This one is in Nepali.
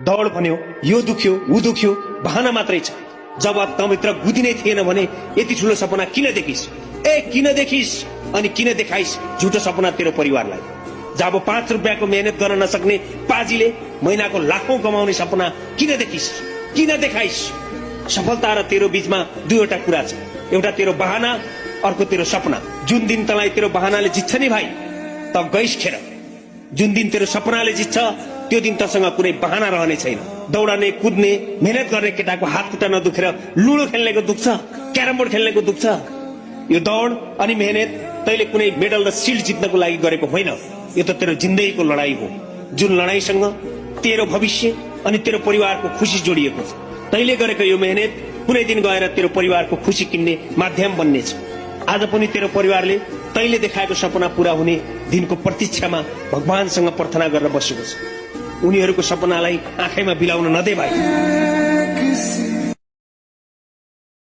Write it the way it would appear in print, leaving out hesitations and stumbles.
दौड भन्यो, यो दुख्यो ऊ दुख्यो, बहाना मात्रै छ। जब तँभित्र बुद्धि नै थिएन भने यति ठुलो सपना किन देखिस? किन देखिस अनि किन देखाइस झुटो सपना तेरो परिवारलाई? जब 5 रुपियाँको मेहनत गर्न नसक्ने पाजीले महिनाको लाखौं कमाउने सपना किन देखिस, किन देखाइस? सफलता र तेरो बीचमा दुईवटा कुरा छ, एउटा तेरो बहाना, अर्को तेरो सपना। जुन दिन तँलाई तेरो बहानाले जित्छ नि भाइ, त गइस खेर। जुन दिन तेरो सपनाले जित्छ त्यो दिन तसँग कुनै बहाना रहने छैन। दौडने, कुद्ने, मेहनत गर्ने केटाको हात खुट्टा नदुखेर लुडो खेल्नेको दुख्छ, क्यारम बोर्ड खेल्नेको दुख्छ। यो दौड अनि मेहनत तैले कुनै मेडल र सिल्ड जित्नको लागि गरेको होइन, यो त तेरो जिन्दगीको लडाई हो। जुन लडाईसँग तेरो भविष्य अनि तेरो परिवारको खुशी जोडिएको छ। तैले गरेको यो मेहनत कुनै दिन गएर तेरो परिवारको खुशी किन्ने माध्यम बन्नेछ। आज पनि तेरो परिवारले तैले देखाएको सपना पूरा हुने दिनको प्रतीक्षामा भगवानसँग प्रार्थना गरेर बसेको छ। उनीहरूको सपनालाई आँखैमा बिलाउन नदे भाइ।